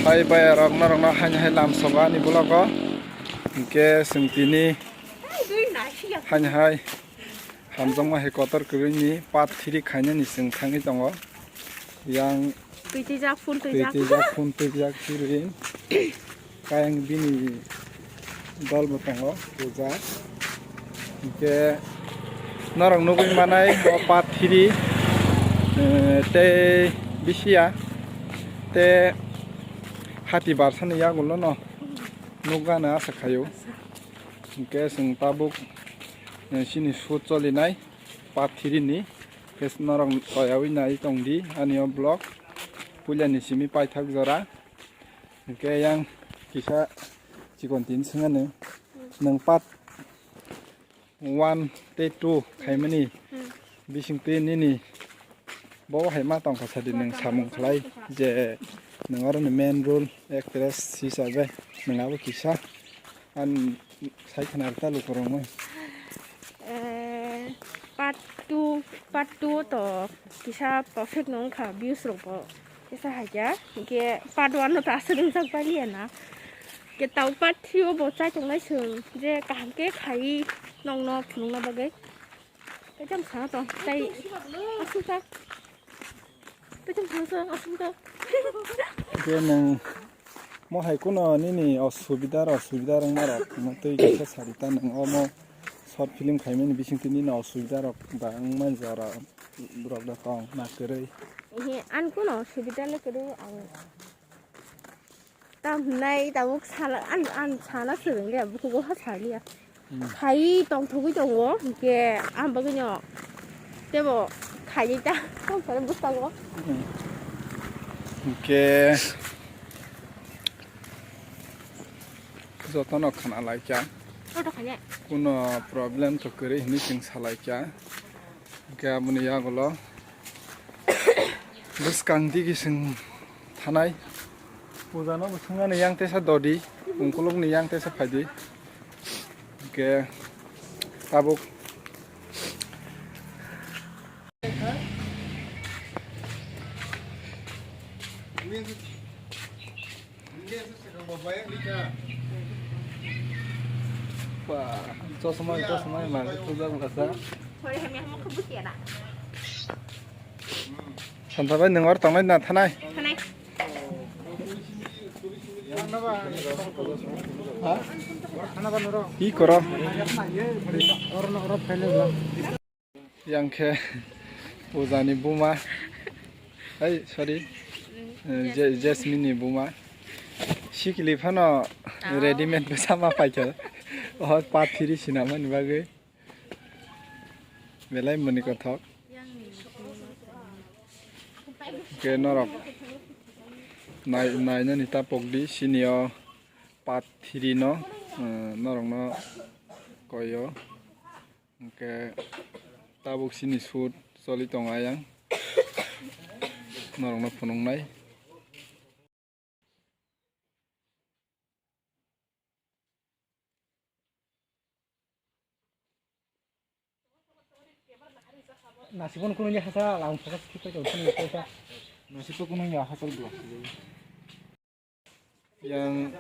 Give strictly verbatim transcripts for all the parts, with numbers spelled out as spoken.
Bai bai rok norok no haini hai lam soba ani vlog o. Hinkhe chwng tini haini hai hamjakma hai kotor kwrwi ni part three khainani chwng thangwi tongo. Yang twi twijak, phun twi twijak. Twijak, phun twijak, hirin. Kayang bini dol bo tongo, puja. Hinkhe norok nugwi manai o part three, eh, tei bisiya, tei hati barsani yagulo no nukgana asa khaio. Hinkhe chwng tabuk, eh, chini shoot cholinai part three ni. Hinkhe norok toyaui nai tongdi ani o vlog. Puilani simi paithak jora. Hinkhe yang kisa chikon tini swngani, nwng part one tei two khaimani bisingtwi nini bo hai ma tongkha sadi nwng samung khlai je nwng oro ni main role actress hisabe nwng abo kisa an sai khna ta lukurokno. Eh, part two, part two to kisa perfect no wngkha views rok bo. Kisa haikha, hinkhe part one no ta aswk wngjak baliya na. Hinkhe tau part three o bo chai tongnai chwng je kaham khe khai nokno phunukna bagwi. Tei tamo sana tong, tei aswk kha. Tei tamo sana tong, aswk kha. Hinkhe nwng mo hai kuno nini osubida rok, subida rok ma rok, mo tei kisa sari ta nwng omo short film khaimani bisingtwi nini osubida rok ba wngmani jora rok da tong na kwrwi. Ehe, ani kuno osubida le kwrwi ang. Tam hinai tabuk sala, an, an sana swrwng le, bukugo ha saliya. Hmm. Khai tongthogwi tongo, hinkhe ang bagwino tebo khaini ta tongthokni bwskango. Hmm. Hinkhe jotono khna laikha. Joto khainai. Kuno problem to kwrwi hinwi chwng salaikha. Hinkhe aboni yagulo bwskang digi chwng thanai. Puja no bo thwngmani yang tesa dodi, ungkulukni yang tesa phaidi. Hinkhe tabuk. Wah, chosma, chosma, ma, puja bwlasa. Santa bai, nwng oro tongnai na thanai? Thanai. Ha? Hi koro? Yang khe pujani buma. Ai, sorry. Eh, Je-, Jasmine ni buma. Sikili phano readymade bwsa ma paikha. Oh, pathiri sinamani bagwi. Belai mani kothok. Ke norok nai, nainani ta pokdi sini o pathiri no, eh, norok no koyo. Hinkhe tabuk sini shoot choli tongo ayang. Norokno phunuknai. Nasibon kuno ya hasa lang focus kita jauh sini kita. Nasib to kuno ya hasa dua. Yang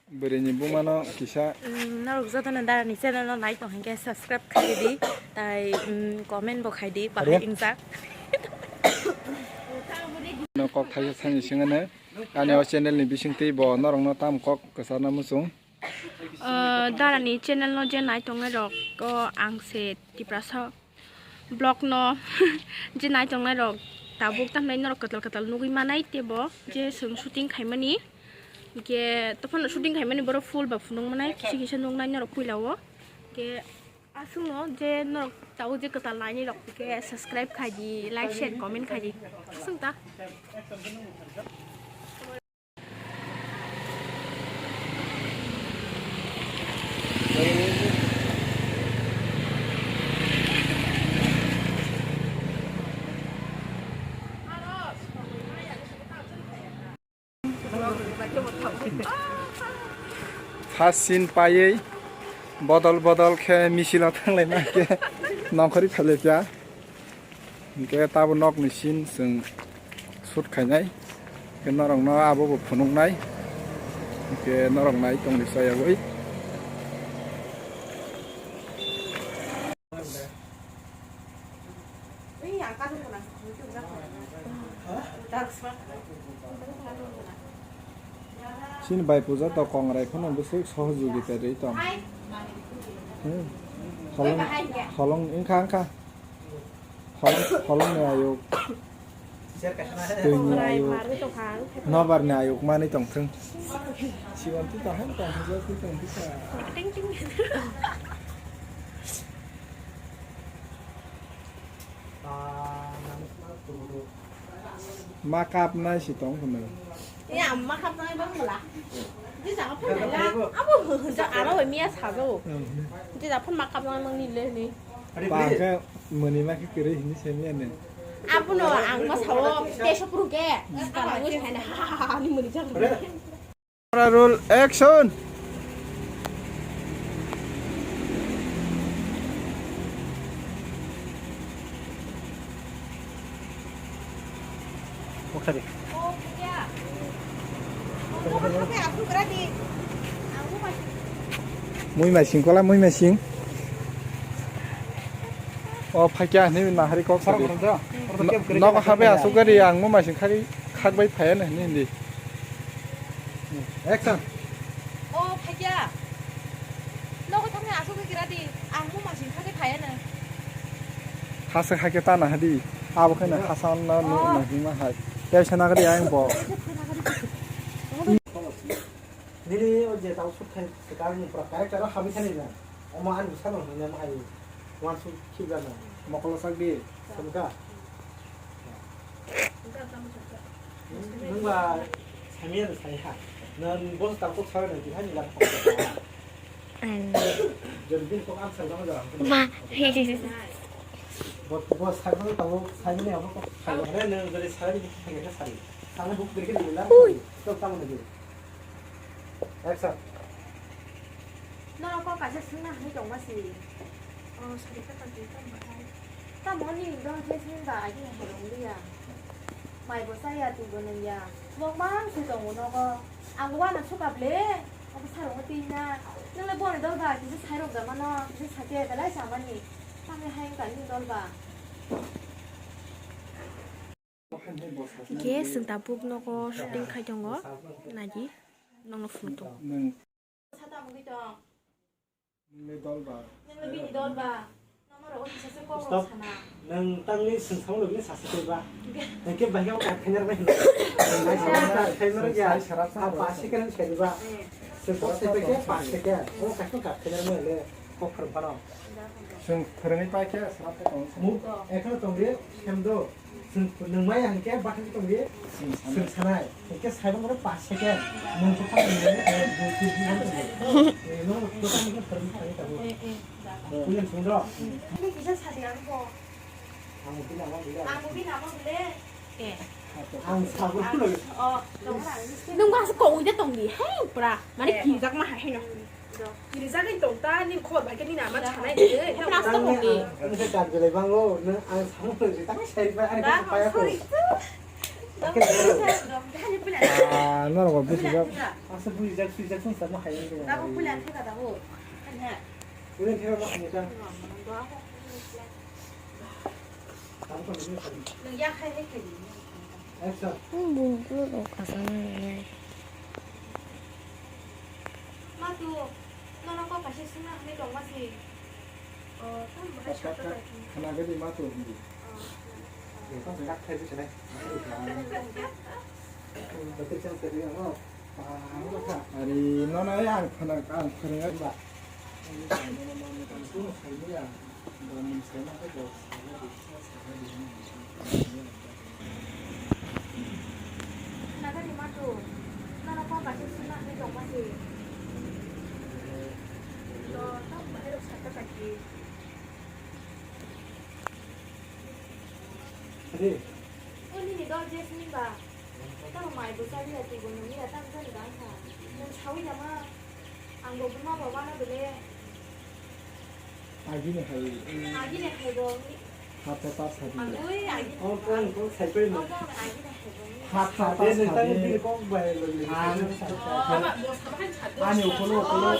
bwrwini bumano kisa. Mm, norok jotono darani channel no nai tong hinkhe subscribe khai di, tai, mm, comment bo khai di, bahai Are? Wngjak. No kok thaisa sani singano ani o channel ni bisingtwi bo norokno tam kok kwcharna muchung. Ah, darani channel no je nai tongnai rok o ang se Tiprasa. Vlog no je nai tongnai rok tabuk tamni norok kwtal kwtal nugwi manai tebo je chwng shooting khaimani. Hinkhe tophano shooting khaimani borok full ba phunuk manai kisa kisa nuknai norok puila o. Hinkhe aswkno je norok tabuk je kwtal nainai rok hinkhe subscribe khai di, like, share, comment khai di. Aswk ta. First scene paiwi bodol bodol khe misil o thanglaima khe nongkhorwi phailaikha. Hinkhe tabo nokni scene chwng shoot khainai. Norokno abo bo phunuknai. Hwnkhe norok nai tongdi chayawui. Chini bai puja to kongrai phano bwswk sohojogita rwi tong. Hmm. Holong, holong wngkha, wngkha. Holong, holongni ayuk. Twini ayuk. Nobarni ayuk manwi tongthwng. Siwanti to hai tong hajak twi tong twi ta. Ma kapnai si tong hwnwi. Ya, ma kapnai bang bwla. Di jaga phainai la. Abo hwnjak aro miya sajo. Di jaga phun ma kapnai mang ni le ni. Pangkhe mwnwi ma khe kwrwi hwnwi se miya ni. Abono ang ma sao teso puru ke. Skala ngi phainai ha ha ha ha ni mwnwi jak. Camera roll, action! Mui masing kola, mui masing. O phakya hwnwi nahari kok sadi. Nogo habe asuk gari ang mui masing khagwi khakbai phaya hwnwi hindi. Action. O phakya. Nogo thangni asuk gira di. Ang muma sing thangwi phaya na. Hasa hakhe ta na hadi. Abo khe na hasa na na hima hai. Tei sana gari ang bo. Nini o je tau suk khai sekarang ni pura character habis ni na. Oma an bisa no na mai. Wan su khibra na. Mokolo sak di. Samka. Nwng ba samiya no sai ha. Nwng boss ta kok sawi nwng tihani lang kok. Ang. Jodi din kok answer dama jara. Ma. Boss, boss sai ko tamo sai ni abo kok. Ang re nwng jodi sai ni kok sai ni. Sana buk dikhe ni lang. Ui. Kok tamo ni. Action. Norok kok kaisa swngna hwnwi tongma si. O, sari kha tang twi tong bahai. Tamo ni dol je swngba agini hai rong liya. Mai bo chaya twi bo nungya. Mok mang se tongo nogo. Ang wana suka ble. Obo sarong twi na. Nang le boni dol ba kisa sai rok da mano. Kisa sake belai samani. Tamo hai wngkha nini dol ba. Hwnkhe chwng tabuk nogo shooting khai tongo, naidi, nokno phunuk tongo. Nwng. Sata mungwi tong. Nwng le dol ba. Nwng le bini dol ba. Stop. Nwng tangwi swng samung logini sasa tei ba. Hwnkhe bahai khe kar khainai rwmai hino. Nwng kar khainai rwya. Sai sara sa. Ah, pas second sai ba. Swng kok sai khe pas second. O kaisa kar khainai rwmai le. Kok phwrwng phano. Chwng phwrwngwi paikhe srap khe tong sa. Muk ekheno tongdi, khem do. Chwng phwrwng maya hinkhe bathang tongdi. Chwng sanai. Hinkhe saibo moro pas second. Mung khe phano nini, eh, dui tin second tongdi. Eh, no, no, no, no, phwrwng phai tabo. William chwng do. Nini kisa sadi ang bo. Ang bo bini amo bile. Ang bo bini amo bile. Eh. Ang sabo lagi. Oh, tong ra. Nwng ba se kongwi de tongdi. Hei, pura. Mane kirijak ma hai heno. Kirijagwi tong ta, nini khobor bai khe nini ama sanai de. Khopna aswk tongdi. Ang khe kar belai bango, nang ang samung tong si, tang sai bai, ani khe paya ko. Sorry. Ah, norok bo bisi jak. Asa bujijak, sujak sung sama hai. Da ko pulan theka da bo. Kan ha. Pulan theka ma hai ta. Nang ya khai hai khai. Action. Bung bung rok asana nai. Matu, nono kok kaisa swngna hwnwi tongma si. O, tamo bahai sakha sakha. Khna gadi matu hindi. O, khna gadi. Kok dak khai bisa nai. Betul cang tadi ano. Ari nono ya ang khna ang khna ba. Nagari matu, nana kok kaisa suna hwnwi tongma se. Lo, tamo bahai rok sakha sakhi. Adi. O nini dol je sini ba. Tamo mai bo chaliya, twi bo nungya, tamo chali ba wngkha. Nwng sawi nama, ang bo buma bo wano bele. Agini hai. Agini hai bo. Hata ta sadi. Ang kong kong sai koi no. Hata ta sadi. Ang ani ukolo ukolo.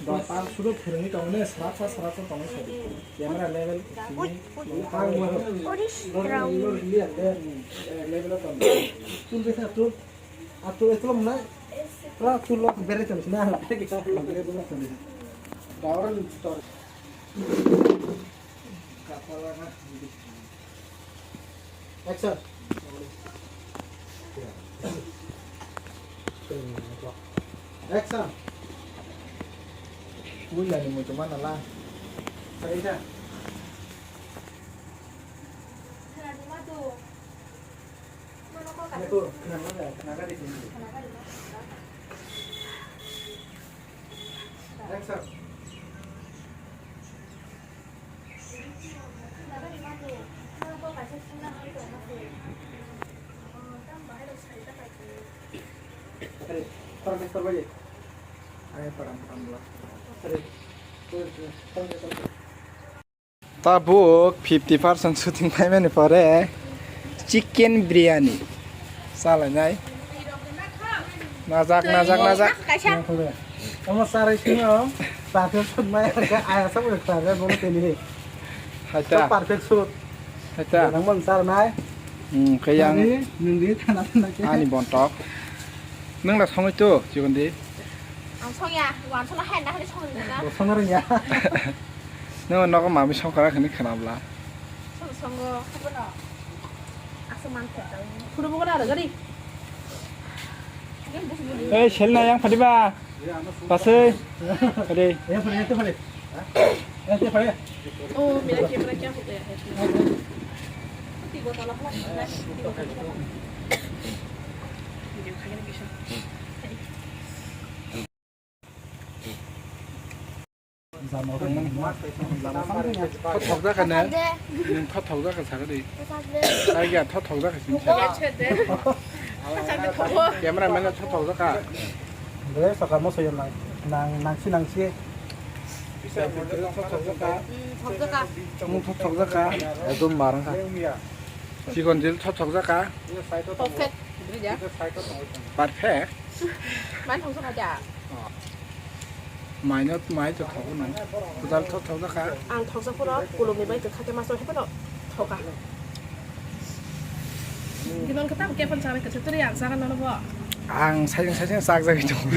Dota sudo phwrwngwi tongmani srapsa srapsa tongwi sadi. Camera level simi. Level o tong. Tul besa tul. Atu etlom na. Pra tul lo bere tong sina. Bere tong sina. Dawra ni tor. Action. Action. Wila ni mutu mana la. Sarita. Ito, kenapa nggak? Kenapa di sini? Action. Ayo, parang, parang, parang. Ayo, parang, parang, parang. Ayo, parang, parang, parang. Tabuk fifty percent shooting paimani pore chicken biryani salainai. Najak, najak, najak. Omo sarai sino, perfect shoot mai, aya sa udah perfect, bono teni. Haita. Perfect shoot. Haita. Nang mon sar nai. Hmm, kayang. Nungdi, nungdi, thana, thana ke. Ani bontok. Nung la songoi to, chikon di. Ang songya, wan sona hai na, hai songoi na. Bo songor ya. Nung nogo mami songkara khani khana bla. Song songo, khabo no. Asa man khe tau. Phudu bogo na gari. Ei, sel na yang phadi ba. Pasai. Phadi. Ya, phadi, ya, phadi. Ya, phadi. Oh, mira que para que hago de. Thothok jakha ne? Nwng thothok jakha sakha di. Ai ya, thothok jakha sini sa. Camera man thothok jakha. Dre saka mo soyo nang, nang, nangsi, nangsi. Thothok jakha. Nwng thothok jakha. Ekdom marang kha. Chikon jil thothok jakha. Perfect. Perfect. Mai thongsa kha ja. Mai no, mai to thogo no. Kwtal thothok jakha. Ang thoksa phoro kulumni bai kwkha khe maso hephano thoka. Ginon khe tamo kephon sana kwchwk twi ang sana nono bo. Ang saijang saijang chak jagwi tongo.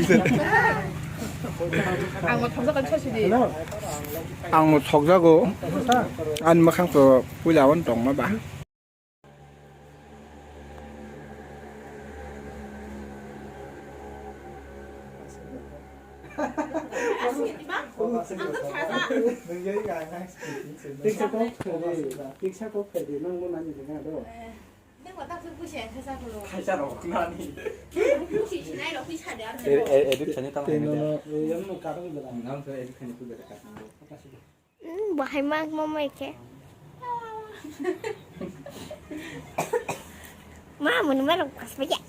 Ang bo thoksa kha sidi. Ang bo thokjago. Ani mwkhang to puila on tongma ba. Edit khaina tamo. Edit khaina. Mm, bahai ma, ma, ma, khe. Ma, muni ma, rok, kas, ba, ya.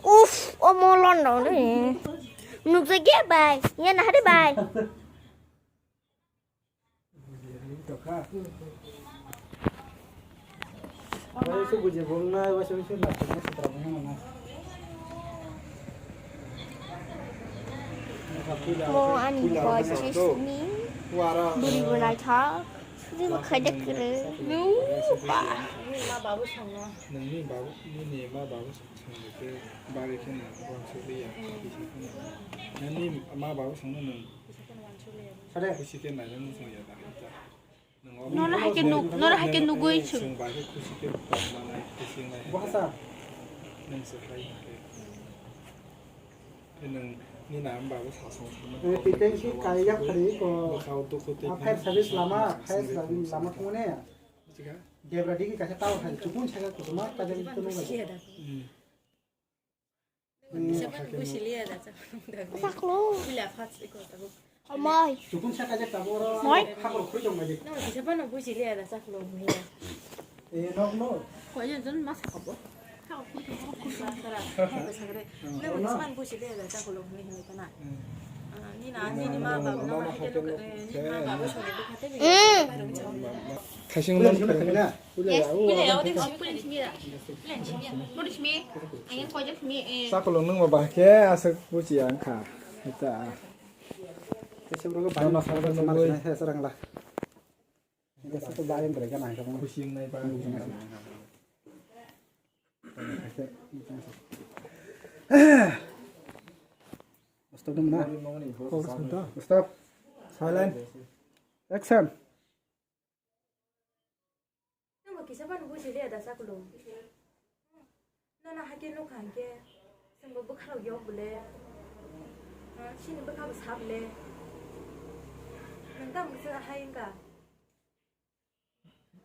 Uf, omo londo, re. Nukjagya, bai. Ya, nah, re, bai. Mo ani boy sisni bini bo naithok suri bo khaida kwrwi. Nungni ma babu songno. Nungni babu, nini ma babu songno khe bagwi khe nang uansuk liya, kisa khe nang. Nini ma babu songno nung. Khusi khe naina muchung ya da. Nono hai khe nuk, nono hai khe nugwi chwng. Chwng bai khe khusi khe tongma nai, khusi nai. Bwsa. Nwng se khai khe. Khe nwng nini ama babu sasong songma. Eh, piteng si kaiya khari ko. Bwkhao dukhu tei. A fire service lama, fire service lama thangmani. Bujiga? Debra digi kaisa tower hai, chukun saka kutuma kaisa kutuma. Hmm. Saklo. Amai. Moi. Eh, nok no. Koi jon jon mas khabo. Khabo khum khum khum khum sara. Hai ba sagre. Nang ni sman busi de da ta kolong ni ni kana. Ah, ni na ni ni ma ba na ma ke no, eh, ni ma ba bo sore de khate bi. Khaising man khare na. Yes, pile ya, ode simi, pile simi ya. Pile simi ya. Pile simi. Ayen koi jon simi, eh. Sa kolong nang ma ba ke asa busi ang kha. Ita. Kaisa bro ko bani ma sa ma sa ma sa rang la. Kaisa to bani bro ka nang ka. Busi nai ba. Stop dum na. Stop. Silent. Action. Nangbo kisa phano buji liya da sakolong. Nono haikhe nukha hinkhe chwngbo bwkharok yok bole. Ha, chini bwkhabo sa bole. Nwng tamo kisa hai wngkha?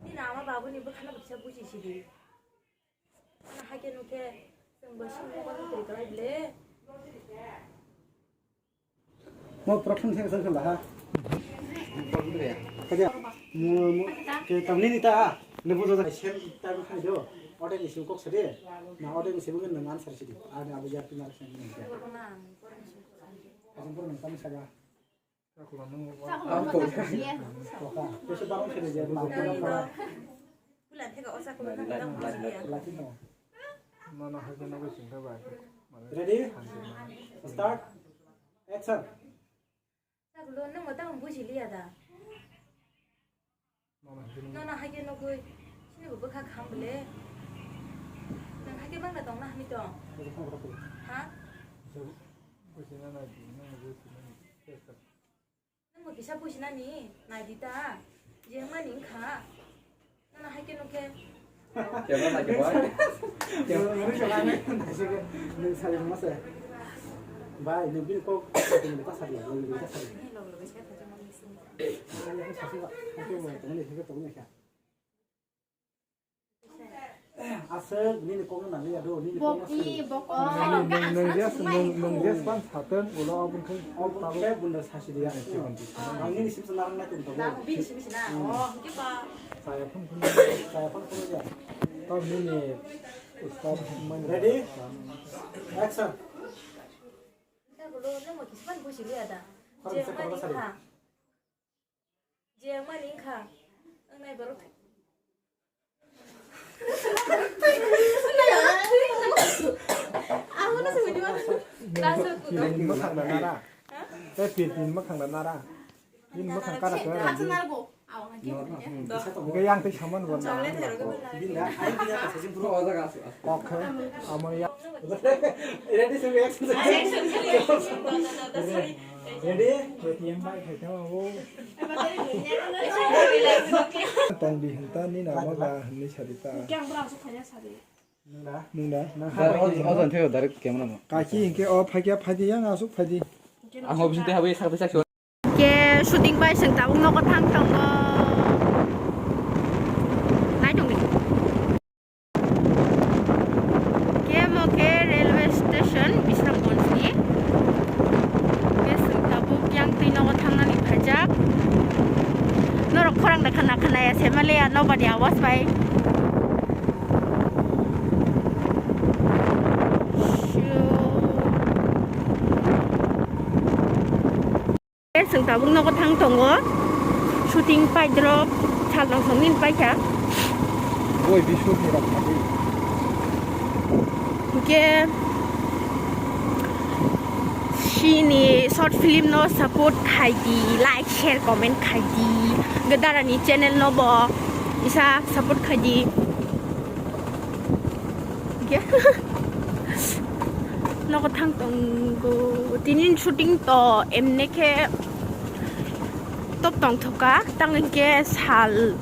Nini ama babuni bwkhano bo kisa buji sidi. Nono haikhe nukhe chwngbo chini mokol kwrwi kwlai bole. Mo prothom theng theng theng ha. Kaja, mo, mo, ke tamni ni ta, ne bujo da sem ta khai do. Ode ni sim kok sede. Na ode ni sim nang answer sidi. Ani abu ya pinar sem ni. Ajam pur nang tam saga. Toka, kese barang sede je, ma, ma, ma. Bulan thega osa ko nang nang buji ya. Laki no. Nono haikhe nugwi chwngkha bai. Ready? Start. Action. Sagulo nangbo tamo buji liya da. Nono haikhe nugwi chini bo bwkha kham bole. Nang haikhe bangla tongna hamya tong. Ha? Nangbo kisa businani naidi ta, je wngmani wngkha. Nono haikhe nukhe. Kebra na kebra. Nwng sari masa. Bai, nwng bini kok ta sari, nwng bini ta sari. Aswk nini kokno nangya do, nini kokno sadi. Bok i, bok o. Nwng, nwng jes, nwng, nwng jes pan saten, ulo aboni khai. Obo khe bunda sasi diya. Ang nini sibsa narang na tong tabo. Bini sibsa na. Oh, hingke ba. Saya phone phone. Saya phone phone ya. Tao nini ustad man. Ready? Action. Nta gulo nang mo kisman busi liya da. Khorang je se mani khorang sari. Kha. Je wngmani wngkha, wngnai borok. Amo no se hwnwi ma. Class o kudo. Pirpin mwkhang da nara. Ha? Tei pirpin mwkhang da nara. Bini mwkhang kara khe rw di. Hwnkhe yang tei saman bo na. Chocolate hai rw di. Bini da, ai bini da, sa jing bro. Kok khe, amo ya. Ready, sir, action. Ready? A T M bai khai thango. Tong di hinta ni na ma ba hinwi sadi ta. Nung da? Nung da? Ojon theo direct camera mo. Kaki hinke o phai kya phai di yang asuk phai di. Ang ho bising te habi sak te sak. Ke shooting bai seng tabuk nogo thang tongo. Nai tong di. Kemo khe railway station Bisramganj ni. Khe chwng tabuk yang twi nogo thangnani phaijak. Norok khorang da khana khana ya se male ya nobani awas bai. Chwng tabuk nogo thang tongo. Shooting pai drop sal rok song nini paikha. Boi bisu ni rok thangwi. Hingke chini short film no support khai di, like, share, comment khai di. Hingke dara ni channel no bo isa support khai di. Hingke nogo thang tongo. Tini shooting to emne khe top tong thoka, tang hingke sal,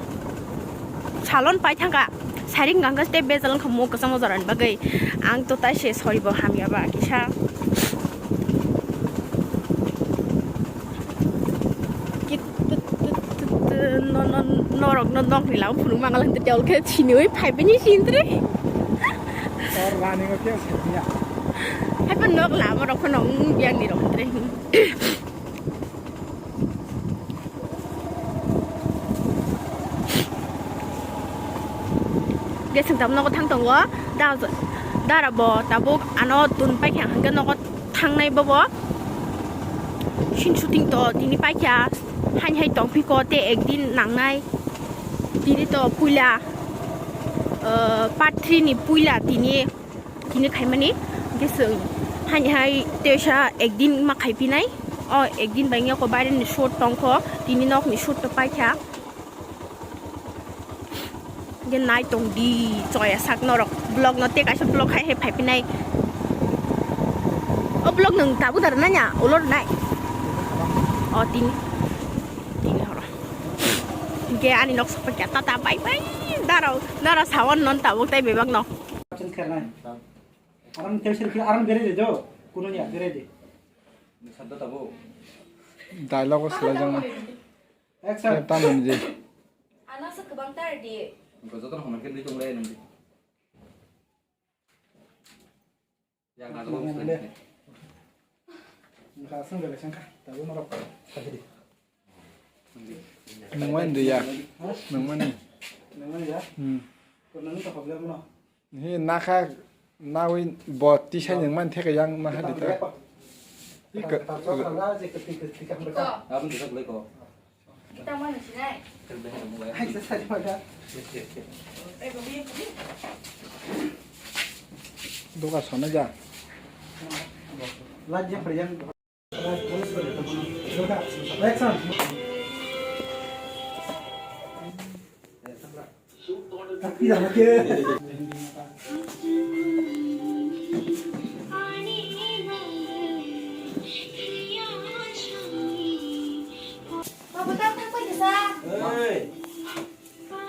salon pai thangka. Saring gangka tei bejal wngkha mo kwchangma jorani bagwi. Ang to tai se sori bo hamya ba kisa. Ki-, tut, tut, tut, tut, no, no, norok no nok ni lam phunuk mangal hwntwi tei olkhe siniwi phai bini sintri. Or rani o khe siniya. Hai pun nok lama rok phano wng biang ni rok hwntwi. Tam nogo thang tongo, da, dara bo tabuk ano tun paikha hwnkhe nogo thangnai bobo. Sin shooting to tini paikha, hain hai tongphiko te ekdin nangnai. Tini to puila, uh, part three ni puila tini, tini khaimani. Hwnkhe chwng hain hai teisa ekdin ma khaiphinai. O ekdin bai wngya ko baire ni shoot tongkho, tini nok ni shoot to paikha. Hwnkhe nai tong di, choya sak norok. Vlog no tei kaisa vlog hai hai phaiphinai. O vlog nwng tabuk da rwnai ya, ulo rwnai. O tini. Tini horo. Hwnkhe ani nok sokpakya, tata, bye bye. Daro, daro sawan non tabuk tei bebak no. Arang teisir khe arang bere de jo. Kuno ya bere de. Sabda tabo. Dialogue o swlaijaknai. Action. Khe tamoni je. Ano se kwbang tar di. Joto no hwnang khe nwi tonglai nang di. Yang na joto swlai. Nka aswng bere sangka. Tabo norok. Nungmani de ya. Nungmani. Nungmani ya. Hmm. Ko nang to problem no. He nakha nawi bo tisai nungmani theke yang ma hadi ta. Ika. Abang kita boleh kok. Kita mana sih, Nay? Kerja yang mulai. Hai, saya saja pada. Doka sana ja. Lagi yang perjang. Action. Tapi dah lagi.